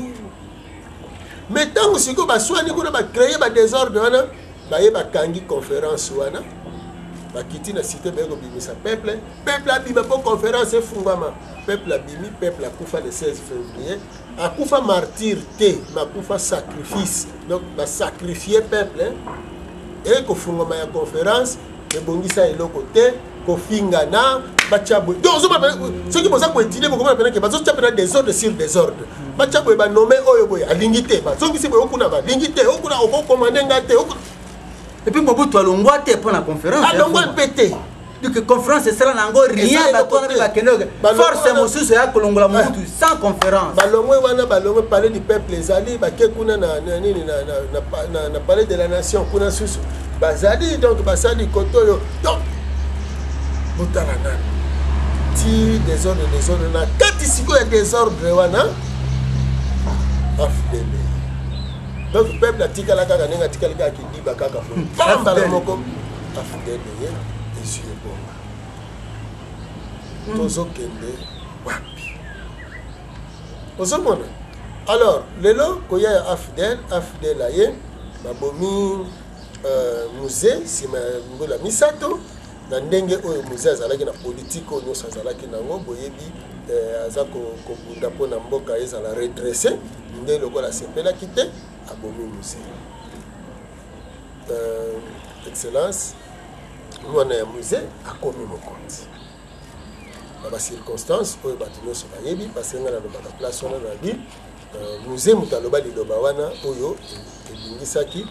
Mais ntango sikoyo baswani kuna, bacréer badésordre wana, baye bakangi conférence wana, bakiti na cité, baye kobimisa peuple. Peuple abima mpo conférence efungwama. Peuple abimi, peuple akufa le 16 février. Akufa martyr te, mais akufa sacrifice. Donc basacrifier peuple. Ekofungwama ya conférence ebongisa eloko te, kofingana, batya boye. Donc ozomona, soki boza koétudier, bokomona pena ke bazotya pena désordre sur désordre. Batya boye, banommer oyo boye, alingi te, bazongisi boye, okuna balingi te, okuna okokomande nga te. Et puis Mobutu alongwa te mpo na conférence. Alongwa mpe te. Donc conférence esala na yango rien. Bato wana mpe bakende force mosusu ya kolongola Mobutu sans conférence. Balongwe wana, balongwe Palais du Peuple, ezali bake kuna na nini, na Palais de la Nation kuna susu bazali. Donc basali kote oyo. Donc Botala nanu ti desordre, desordre na kati. Sikoyo ya desordre wana, AFDL. Donc peuple atikala kaka ndenge atikali, kaka kidiba, kaka pambala moko. AFDL ye ezwi ebonga. Tozokende wapi? Ozomona, alors lelo koya ya AFDL, AFDL aye, babomi Mzee nsima ya mbula 3. Na ndenge oyo Mzee azalaki na politike oyo nyonso azalaki nango, boyebi, aza kobunda mpona mboka ezala redressé. Nde lokola asepelaki te, abomi Mzee. Excellence mwana ya Mzee akomi mokonzi na bacirconstance oyo bato nyonso bayebi, parce que ngai nalobaka place wana, nabi Mzee moto aloba liloba wana oyo ebingisaki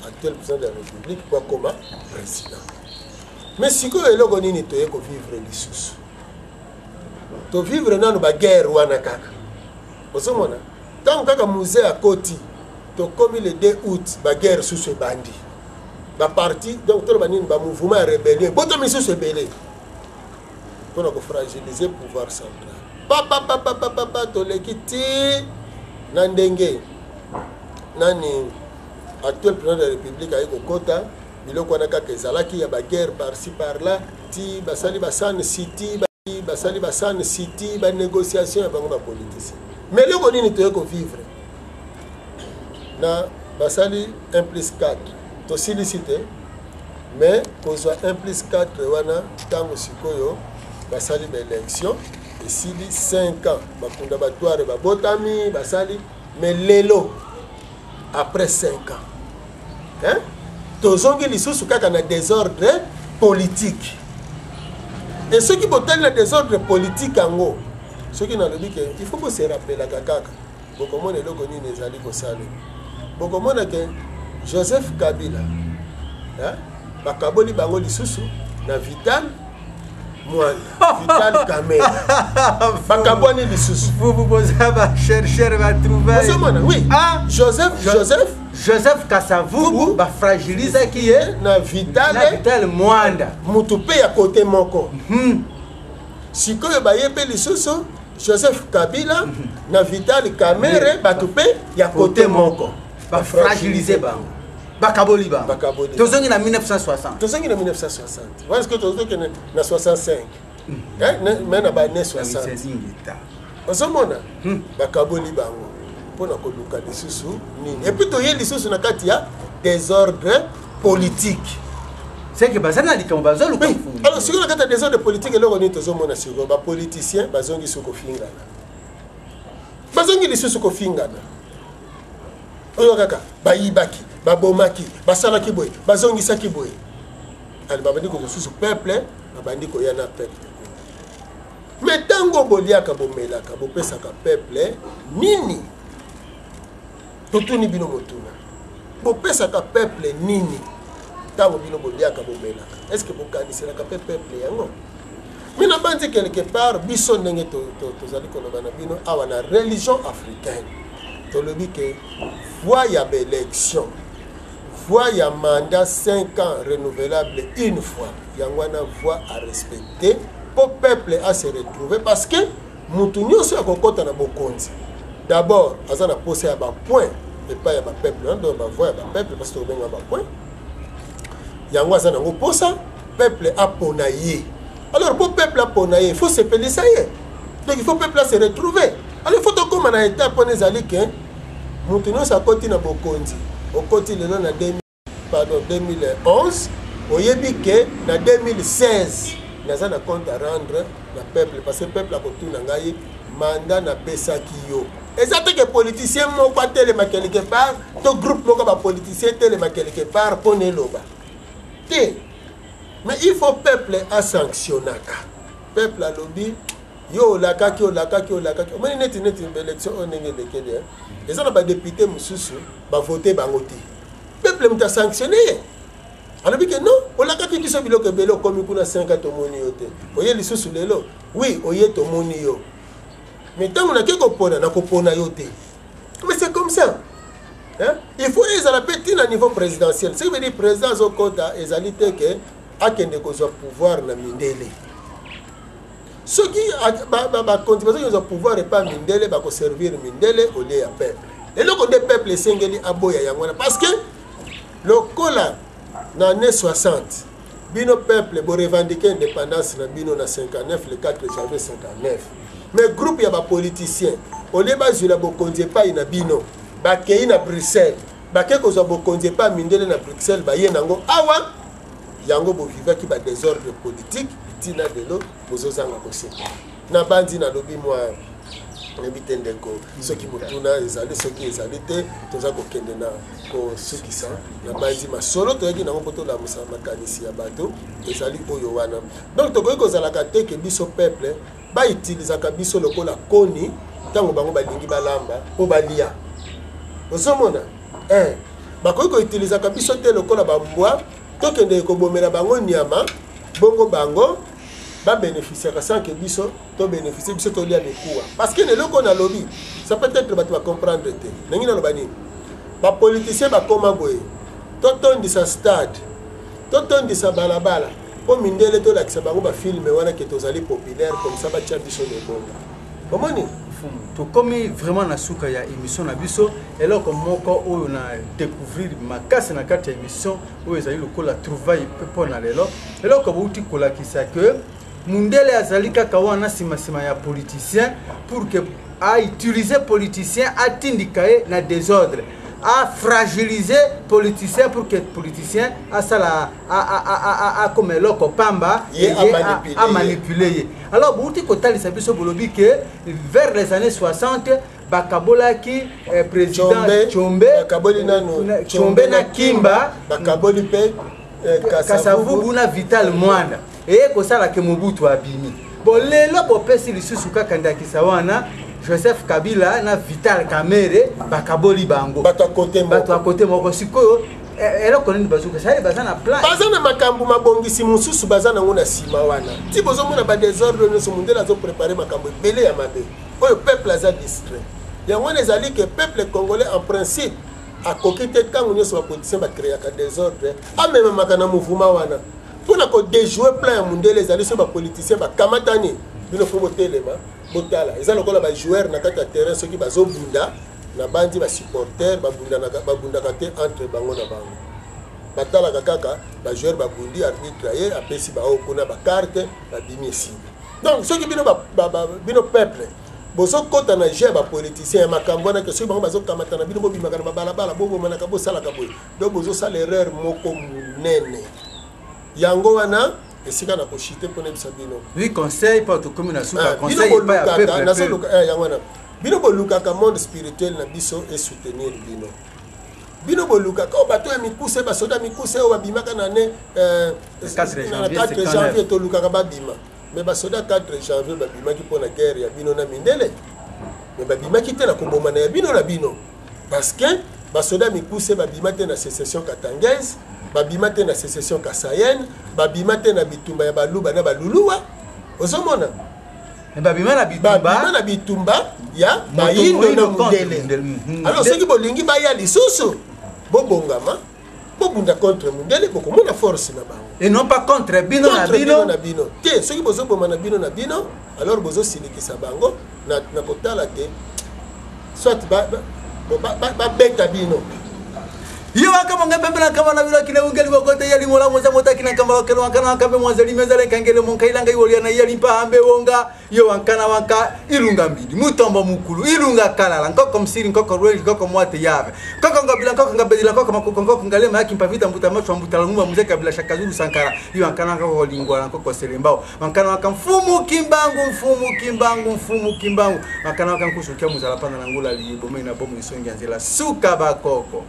actuel président de la République po akoma président. Mais sikoyo eloko nini toye kovivre lisusu? Tovivre nano baguerre wana kaka. Ozomona, ntango kaka Mzee akoti, tokomi le 2 août, baguerre susu ebandi, baparti, donc toloba nini, bamouvement ya rébellion ebotami lisusu ebele mpona kofragiliser pouvoir central. Papapapapapa, toleki ti na ndenge nani, actuel président de la République aye kokota. Biloko wana kaka ezalaki ya baguerre par-ci par-là, ti basali baSun City, basali baSun City, banégociation ya bango bapoliticien. Mais eloko nini toye kovivre na basali 1 plus 4? Tosilisi te, mais kozwa 1 plus 4 wana, ntango sikoyo basali baélection, esili 5 ans, bakunda batware babotami, basali. Mais lelo, après 5 ans, hein? Tozongi lisusu kaka na désordre politique. E soki botali na désordre politique yango, soki nalobi ke il faut bose rappelaka kaka, bokomona eloko nini ezali kosalema. Bokomona ke Joseph Kabila, hein? Bakaboli bango lisusu na Vital Mwanda, Vital Kamerhe, bakabwani lisusu. Boza bachercheur, batrouvaille. Ozomona, oui. Ah. Joseph, Joseph. Joseph Kasavubu, bafragilisaki ye na Vital, na Vital Mwanda. Mutu mpe ya kote moko. Sikoyo baye mpe lisusu Joseph Kabila na Vital Kamerhe, bato mpe ya kote moko. Bafragilize bango, bakaboli bango. Bakaboli. Tozongi na 1960. Tozongi na 1960 parce que tozokende na 65. Eh, mais na bane 60. Ingeta. Ozomona, bakaboli bango mpona koluka lisusu nini? Et puis toye lisusu na kati ya désordre politique. C'est que baza na likambo bazoluka. Oui. Alors sikoyo, na kati ya désordre politique, eloko nini tozomona sikoyo? Bapoliticien bazongi su kofingana, bazongi lisusu kofingana. Oyo kaka bayibaki, babomaki, basalaki boye, bazongisaki boye. Ale babandi komosusu, peuple babandi koya na peuple. Mais ntango boliaka, bomelaka, bopesaka peuple nini? Totuni bino motuna: bopesaka peuple nini ntango bino boliaka, bomelaka? Est ce que bokaniselaka mpe peuple yango? Mais nabandi quelque part, biso ndenge tozali koloba na bino awa na religion africaine, tolobi ke voie ya baélection, voie ya mandat 5 ans renouvelable une fois, yango wana voie à respecter mpo peuple a se retrouver. Parce que mutu nyonso ya kokɔta na bokonzi, d'abord aza na posa ya bapoint epai ya bapeuple wana, donc bavoix ya bapeuple, parce que tokobenga bapoint yango, aza nango posa peuple apona ye. Alors mpo peuple apona ye, il faut sepelisa ye. Donc il faut peuple se retrouver. Alors il faut tokóma na étape wana ezali ke mutu nyonso akoti na bokonzi, okoti lelo na 2000, pardon, 2011, oyebi ke na 2016 naza na compte à rendre na peuple, parce que peuple akotuna ngai mandat napesaki yo. Eza te ke politicien moko atelema quelque part to groupe moko ya bapoliticien etelema quelque part mpo na eloba te. Mais il faut peuple asanctionnaka. Peuple alobi: yo olakaki, olakaki, olakaki. Omoni neti élection oyo ndenge elekeli, eza na badéputé mosusu bavote bango te. Peuple moto asanctionne ye, alobi ke non, olakaki biso biloko ebele, okomi kuna 5, tomoni yo te. Oye lisusu lelo, oui, oye, tomoni yo, mais ntango nake kopona, nakopona yo te. Mais c'est comme ça, hein? Il faut ezala mpe ntina niveau présidentiel. Ce qui veut dire, président azokɔta, ezali te ke Akende kozwa pouvoir na mindele. Soki bakonzi bazoki kozwa pouvoir epa mindele, bakoservir mindele au lieu ya peuple. Eloko nde peuple esengeli aboya yango wana, parce que lokola na année 60 bino peuple borevendique indépendance na bino na 59, le 4 janvier 59, mais groupe ya bapoliticien, au lieu bazwila bokonzi epai na bino, bakei na Bruxelles, bake kozwa bokonzi epai mindele na Bruxelles, baye nango awa. Yango bovivaki badésordre politique ntina lelo bozozanga kosepela. Na bandi nalobi mwa, nayebi te ndeko soki motuna ezali, soki ezali te, toza kokende na kosukisa. Na bandi masolo toyaki nango mpo tolamusa makanisi ya bato ezali oyo wana. Donc tokoki kozalaka te ke biso peuple bautilisaka biso lokola koni ntango bango balingi balamba mpo balia. Ozomona, eh, bakoki koutilisaka biso te lokola bambwa, tokende kobomela bango nyama, bongo bango babénéficiaka sans que biso tobénéficie, biso tolia mikuwa. Parce que eloko nalobi, ça peut être bato bacomprendre te ndenge naloba nini. Bapoliticien bakóma boye: totondisa stade, totondisa balabala, mpo mindele tolakisa bango bafilme wana ke tozali populaire, comme ça batia biso na ebonga. Omoni? Tokomi vraiment na suka ya émission na biso. Eloko moko oyo na découvrir makasi na kati ya émission oyo ezali lokola trouvaille mpe mpo na lelo, eloko bouti kolakisa ke mundele azali kaka wana nsima ya politicien pour que autiliser politicien, atindika ye na désordre, afragiliser politicien pour que politicien asala akoma eloko pamba, amanipule ye. Alors bouti kotalisa biso, bolobi ke vers les années 60 bakabolaki président Tshombe. Bakaboli nano. Tshombe na Kimba. Bakaboli mpe Kasavubu na Vital Mwanda. Eye kosala ke Mobutu abimi. Bon, lelo bopesi lisusu kaka ndakisa wana, Joseph Kabila na Vital Kamerhe, bakaboli bango. Bato ya kote. Bato ya kote moko. Sikoyo eloko nini bazuka sali? Baza na plan. Baza na makambo mabongisi mosusu, baza nango na nsima wana. Ti bozomona badésordre nyonso, mondele azoprépare makambo ebele ya mabe oyo peuple aza distrait. Yango wana ezali ke peuple congolais en principe akoki te, ntango nyonso bapoliticien bacréaka désordre, amemamaka na mouvement wana mpona kodéjouer plan ya mondele. Ezali so bapoliticien bakamatani, bino fo botelema, botala. Eza lokola bajoueur na kati ya terrain, soki bazobunda na bandi basupporter, babundaka te entre bango na bango, batalaka kaka bajoueur babundi, arbitre ye apesi bao kuna bacarte, babimi, esili. Donc soki bino, bino peuple bozokɔta na jeu ya bapoliticien ya makambo wana, ke soki bango bazokamata na bino, bobimaka na babalabala, bobomanaka, bosalaka boye, donc bozosala erreur moko monene. Yango wana esika na koshite mpona ebisa bino. Oui, conseil mpo tokomi na suka. Conseil. Yango wana bino bolukaka monde spirituel na biso esoutenir bino. Bino bolukaka oyo bato ya mikuse, basoda mikuse oyo babimaka na ne 4 janvier, tolukaka babima. Mais basoda 4 janvier babimaki mpo na guerre ya bino na mindele, mais babimaki te na kobomana ya bino na bino, parce que basoda mikuse babima te na sécession katangaise, babima te na sécession kasaïenne, babima te na bitumba ya Baluba na Baluluwa. Ozomona? Babima na bitumba. Babima na bitumba ya bayindo na mundele. Alors soki bolingi baya lisusu, bobongama, bobunda contre mundele, bokomona force na bango. Et non pas contre bino na bino. Na bino te. Soki bozoboma na bino na bino, alors bozosilikisa bango na kotala te, soit babeta bino. Yo wakama ngambe na kama na bilo kile ungeli bokote yali mola moza motaki na kamba lokelo wakana wakambe mwanzeli mezale kangele monkaila ngai wolia na yali mpa hambe wonga yo wankana wanka ilunga mbidi mutombo mukulu ilunga kalala nkoko msiri nkoko rweli nkoko mwate yave nkoko ngabila nkoko ngabedila nkoko makoko nkoko ngalema yaki mpavita mbuta macho mbuta lumba muzee Kabila Shakazulu Sankara. Yo wankana nkoko lingwala nkoko selembao wankana waka mfumu Kimbangu, mfumu Kimbangu, mfumu Kimbangu, wankana waka nkusu kia muzala panda na ngula liyebome na bomo isongi ya nzela suka. Bakoko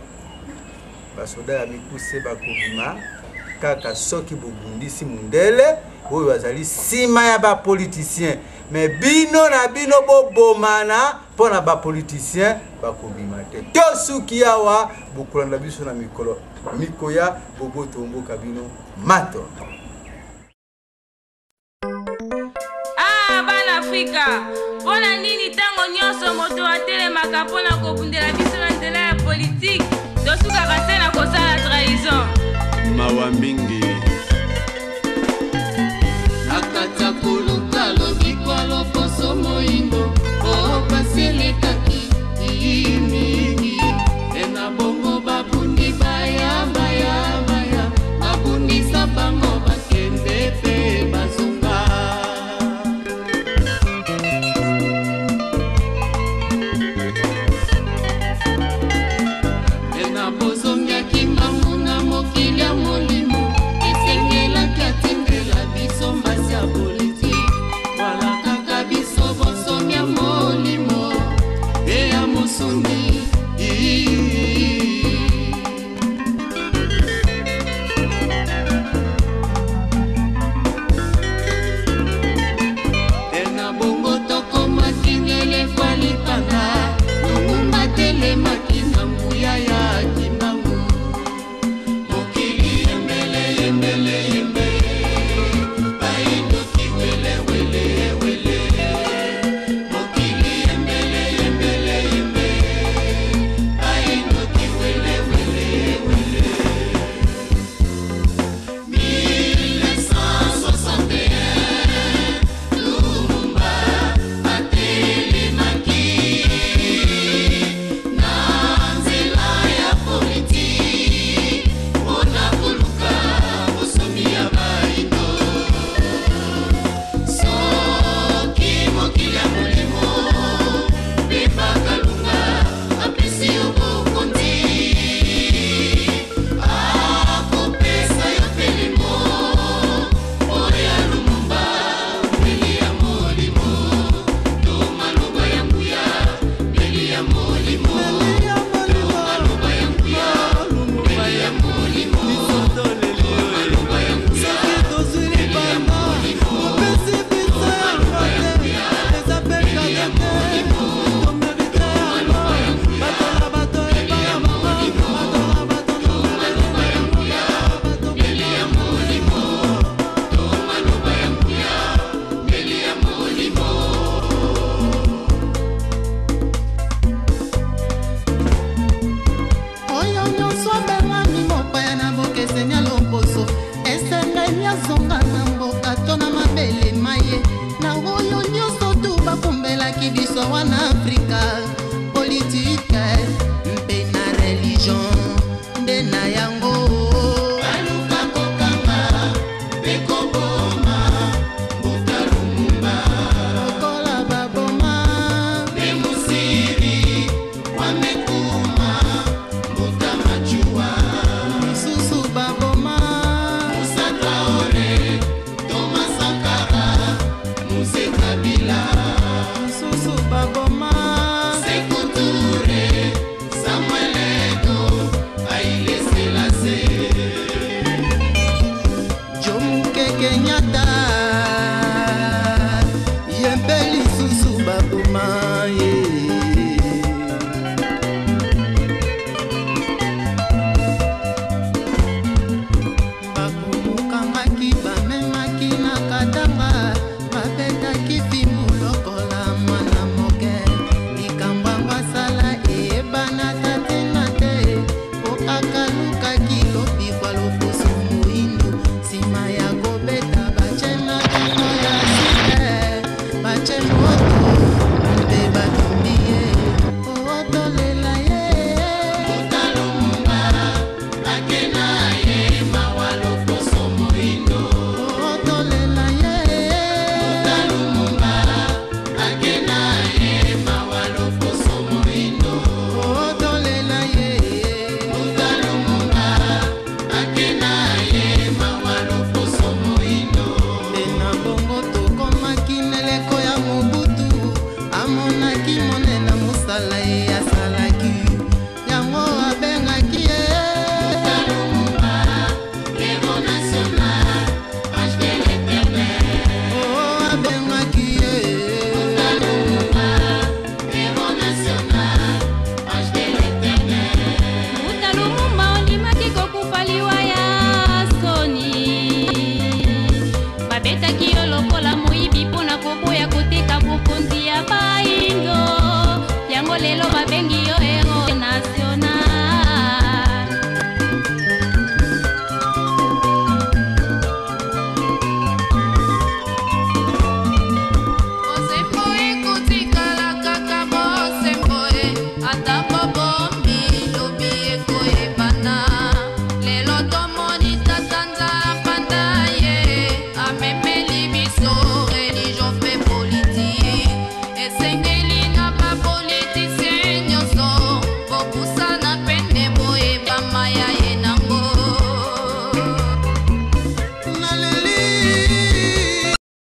basoda ya mikuse bakobima kaka soki bobundisi mundele oyo azali nsima ya bapoliticien. Mais bino na bino bobomana mpo na bapoliticien, bakobima te. Tosuki awa, bokolanda biso na mikolo mikoya. Boboto mboka bino mato. Ah, bana Afrika, mpo na nini ntango nyonso moto atelemaka mpo na kobundela biso na nzela ya politike, tosukaka se na kosala trahison? Mawa mingi. soni. Na bongo tokomaki ngelekwa lipanga, Lumumba telemaki na nguya ya Kimbangu. Mokili yembele yembele yembe, baindoki wele wele wele. Mokili yembele yembele yembe, baindoki wele wele wele. 1961 Lumumba atelemaki na nzela ya politike mpona koluka bosomi ya baindo. Soki mokili ya molimo mpe bakalunga apesi yo bokonzi, akopesa yo pelemo oyo ya Lumumba, meli ya molimo to maloba ya nguya, meli ya molimo to maloba ya nguya, meli ya molimo to maloba ya nguya, meli ya molimo to maloba ya nguya, meli ya molimo to maloba ya nguya, meli ya molimo to maloba ya nguya, meli ya molimo to maloba ya nguya, meli ya molimo. Oyo nyonso abengami mopaya na bokeseni ya loposo, esengeli azonga na mboka to na mabele maye. Na oyo nyonso tu bakumbelaki biso wana Afrika, politike mpe na religion nde na yango. Baluka kokanga mpe koboma mbuta Lumumba, lokola baboma mpe mosiri wamekuma mbuta Majua, misusu baboma Musa Traore, Thomas Sankara, Muse Kabila, misusu baboma Sekou Touré, Samuel Eto'o, Haile Selassie. Jomo Kenyatta ye mpe lisusu baboma ye. Bakomokangaki, bamemaki na Katanga, babetaki fimbu lokola mwana moke. Likambo yango asala eyebana ta ntina te, po akalukaki lobikwa loposo moyindo. Nsima ya kobeta batie na ntongo ya sike, batie moto mpe batumbi ye. Ootolela ye. Mbuta Lumumba akena ye mawa loposo moyindo. Ootolela ye. Mbuta Lumumba akena ye mawa loposo moyindo. Ootolela ye. Mbuta Lumumba akena ye mawa loposo moyindo. Nde na bongo tokomaki neleko ya Mobutu, amonaki monene mosala ye asalaki, yango abengaki ye. Mbuta Lumumba, héros national, ange de l'Éternel. O abengaki ye. Mbuta Lumumba, héros national, ange de l'Éternel. Mbuta Lumumba ondimaki kokufa liwa ya soni. Babetaki yo lokola moyibi mpona koboya koteka bokonzi ya baindo. Yango lelo babengi yo héros national. Bosembo ekotikala kaka bosembo e, ata bobomi.